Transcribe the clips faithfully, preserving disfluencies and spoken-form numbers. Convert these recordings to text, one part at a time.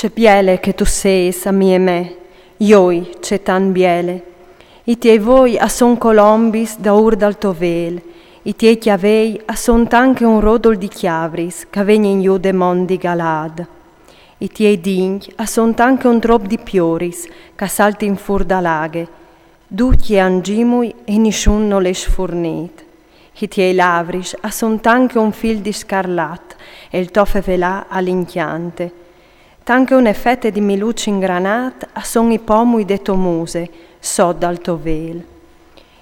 Ce biele che tu sês, amie mê, joi, ce tant biele. I tiei voi a son colombis daûr dal to vêl, i tiei cjavei a son tant che un rodul di cjavris ch'a vegnin jù de mont di Galaad. I tiei dincj a son tant che un trop di pioris ch'a saltin fûr da la aghe. Ducj a àn zimui e nisun nol è sfurnît. I tiei lavris a son tant che un fîl di scarlat e il to fevelâ al incjante. Tant che une fete di miluç ingranât a son i pomui de tô muse, sot dal to vêl.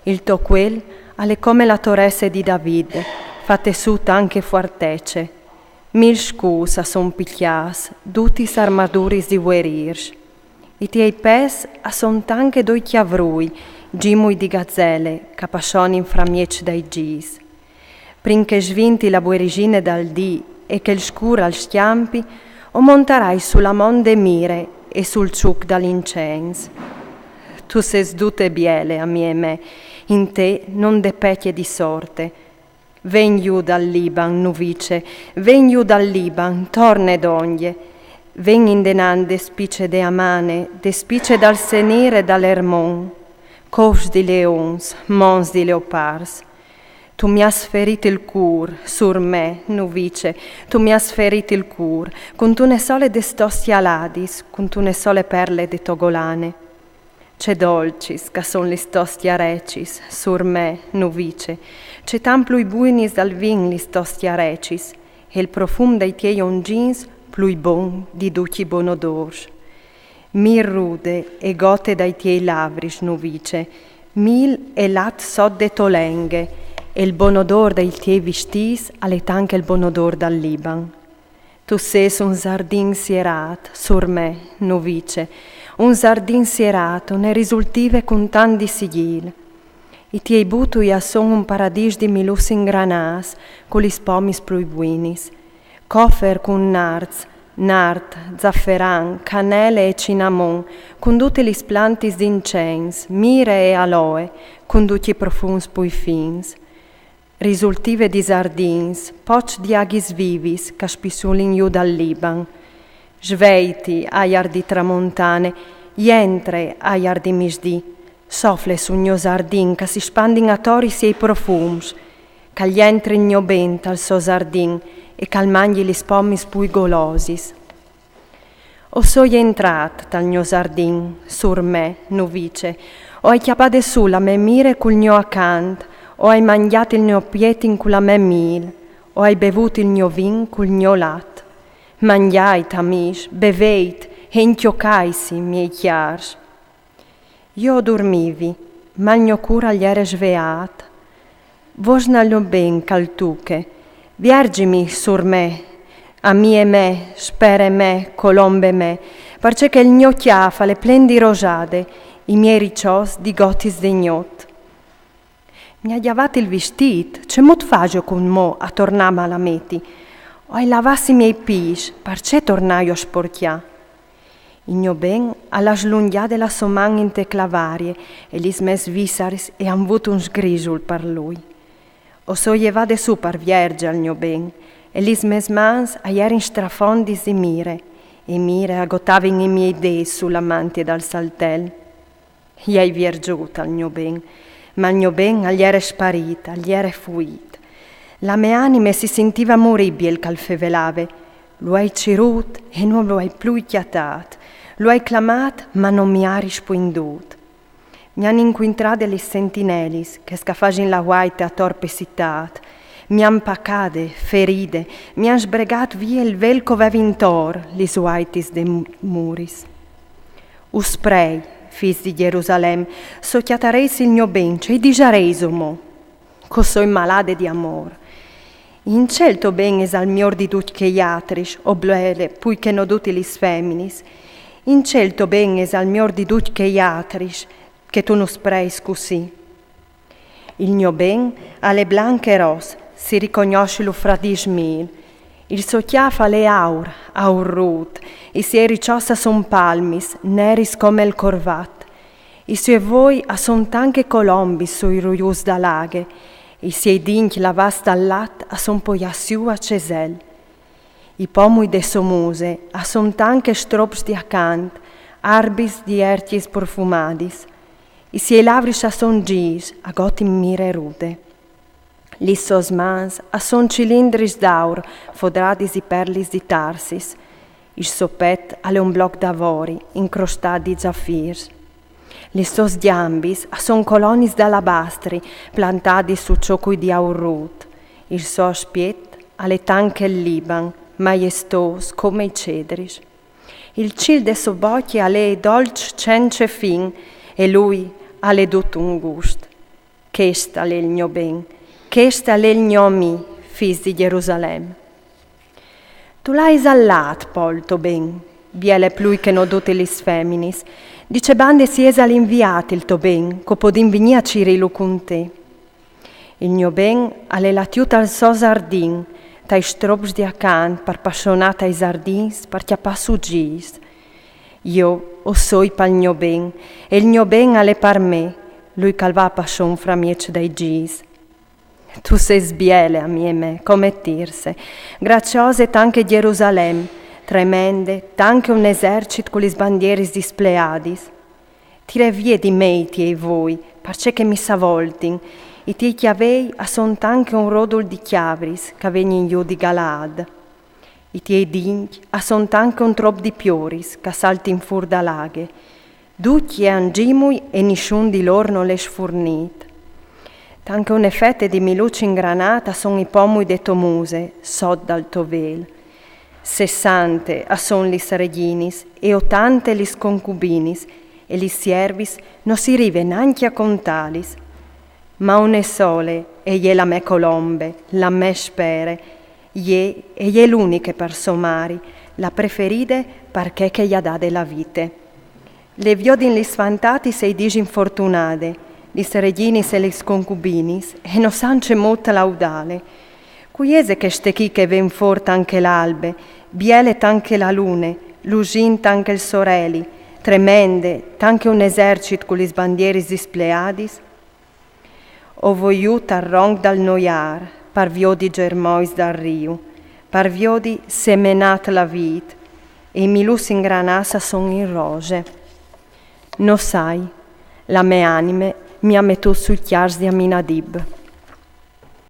Il to cuel al è come la toresse di David, fate sù tant che fuartece. Mil scûts a son picjâts, dutis armaduris di vuerîrs. I tiei pès a son tant che doi cjavrui, zimui di gazele, ch'a passonin framieç dai zîs. Prin che svinti la buerixine dal dì e che il scûr al scjampi, o montarai su la mont de mire e sul çuc dal incens. Tu sês dute biele, amie mê, in te no 'nd è pecje di sorte. Ven jù dal Liban, nuvice, ven jù dal Liban, torne dongje. Ven indenant de spice de Amane, de spice dal Senîr e dal Ermon, cofs di leons, monts di leopards. Tu mi âs ferît il cûr, sûr mê, nuvice, tu mi âs ferît il cûr, cuntune sole des tôs cjaladis, cuntune sole perle de tô golane. Ce dolcis ch'a son lis tôs cjarecis, sûr mê, nuvice, ce tant plui buinis dal vin lis tôs cjarecis, e il profum dai tiei ongins plui bon di ducj i bonodôrs. Mil rude e gote dai tiei lavris, nuvice, mil e lat sot de tô lenghe, e il bonodôr dai tiei vistîts al è tant che il bonodôr dal Liban. Tu sês un zardin sierât, sûr mê, nuvice, un zardin sierât, une risultive cun tant di sigjîl. I tiei butui a son un paradîs di miluçs ingranâts, cu lis pomis plui buinis. Cofer cun narts, nart, zaferan, canele e cinamon, cun dutis lis plantis d'incens, mire e aloe, cun ducj i profums plui fins. Risultive di zardins, poç di aghis vivis ch'a spissulin jù dal Liban. Sveiti, aiar di tramontane, jentre, aiar di misdì, sofle sul gno zardin ch'a si spandin ator i siei profums, ch'al jentri il gno ben tal so zardin e ch'al mangji lis pomis plui golosis. O soi jentrât tal gno zardin, sûr mê, nuvice, o ai cjapade sù la mê mire cul gno acant, o ai mangjât il gno pietin cu la mê mîl, o ai bevût il gno vin cul gno lat. Mangjait, amîs, beveit e incjocaitsi, miei cjârs. Jo o durmivi, ma il gno cûr al jere sveât. Vosna il gno ben ch'al tuche. Vierzimi, sûr mê, amie mê, spere mê, colombe mê, parcè che il gno cjâf al è plen di rosade, i miei riçots di gotis de gnot. Mi à gjavât il vistît, cemût fasio cumò a tornâmel a meti? O ai lavâts i miei pîts, parcè tornaio a sporcjâ? Il gno ben al à slungjade la sô man inte clavarie e lis mês vissaris a àn vût un sgrisul par lui. O soi jevade sù par vierze al gno ben e lis mês mans a jerin strafondis di mire, e mire a gotavin i miei dêts su la mantie dal saltel. I ai vierzût al gno ben, ma il gno ben al jere sparît, al jere fuît. La mê anime si sintive a murî biel ch'al fevelave. Lu ai cirût e no lu ai plui cjatât. Lu ai clamât, ma no mi à rispuindût. Mi àn incuintrade lis sentinelis che a scafasin la vuaite ator pe citât. Mi àn pacade, feride, mi àn sbregât vie il vêl ch'o vevi intor lis vuaitis des muris. Us prei, fîs di Gjerusalem, s'o cjatareis il gno ben, ce i disareis mo? Ch'o soi malade di amôr. In ce il to ben isal miôr di ducj chei altris, o biele plui che no dutis lis feminis? In ce il to ben isal miôr di ducj chei altris, che tu nus preis cussì? Il gno ben al è blanc e ros, si ricognossi lu fra dîs mîl. Il so cjâf al è aur, aur rût, i siei riçots a son palmis, neris come il corvat. I siei voi a son tant che colombis sui ruiuts da la aghe, i siei dincj lavâts dal lat a son poiâts jù a cesel. I pomui de sô muse a son tanche strops di acant, arbis di ercjis profumadis. I siei lavris a son gîs, a gotin mire rude. Lis sôs mans a son cilindris d'aur, fodradis di perlis di Tarsis. Il so pet al è un bloc d'avori, incrostat di zafirs. Lis sôs gjambis a son colonis d'alabastri, plantadis su çocui di aur rut. Il so aspiet al è tanche il Liban, maestôs come i cedris. Il cîl de sô bocje al è dolç cence fin, e lui al è dut un gust. Chest al è il gno ben, chest al è il gno amì, fis di Gjerusalem. Tu l'hais allât, po, il to ben, biele plui che no dutis lis feminis. Di ce bande si isal inviât il to ben, che o podìn vignî a cirîlu cun te? Il gno ben al è lât jù tal so zardin, tai strops di acant, par passionâ tai zardins, par cjapâ sù gîs. Jo o soi pal gno ben, e il gno ben al è par me, lui che al va a passon framieç dai gîs. Tu sês biele, amie mê, come Tirse, graciose tant che Gjerusalem, tremende tant che un esercit cu lis bandieris displeadis. Tire vie di me i tiei voi, parcè che mi savoltin. I tiei cjavei a son tant che un rodul di cjavris che a vegnin jù di Galaad. I tiei dincj a son tant che un trop di pioris che a saltin fûr da la aghe. Ducj a àn zimui e nissun di lôr nol è sfurnît. Tant che une fete di miluç ingranât a son i pomui de tô muse, sot dal to vêl. Sessante a son lis regjinis e otante lis concubinis, e lis siervis no si rive nancje a contâlis. Ma une sole e je la mê colombe, la mê spere, jê e je l'uniche par sô mari, la preferide, parcè che i à dade la vite. Le viodin lis fantatis e i disin fortunade, lis regjinis e lis concubinis, e no san cemût laudâle. Cui ese cheste chi che e ven fûr tant che la albe, biele tant che la lune, lusint tant che il soreli, tremende tant che un esercit cu lis bandieris displeadis? O voi jù tal ronc dal Noiâr, par viodi i germois dal riu, par viodi se e menât la vît, e i miluçs ingranâts a son in rose. No sai, la mê anime mi à metût sui cjars di Aminadib.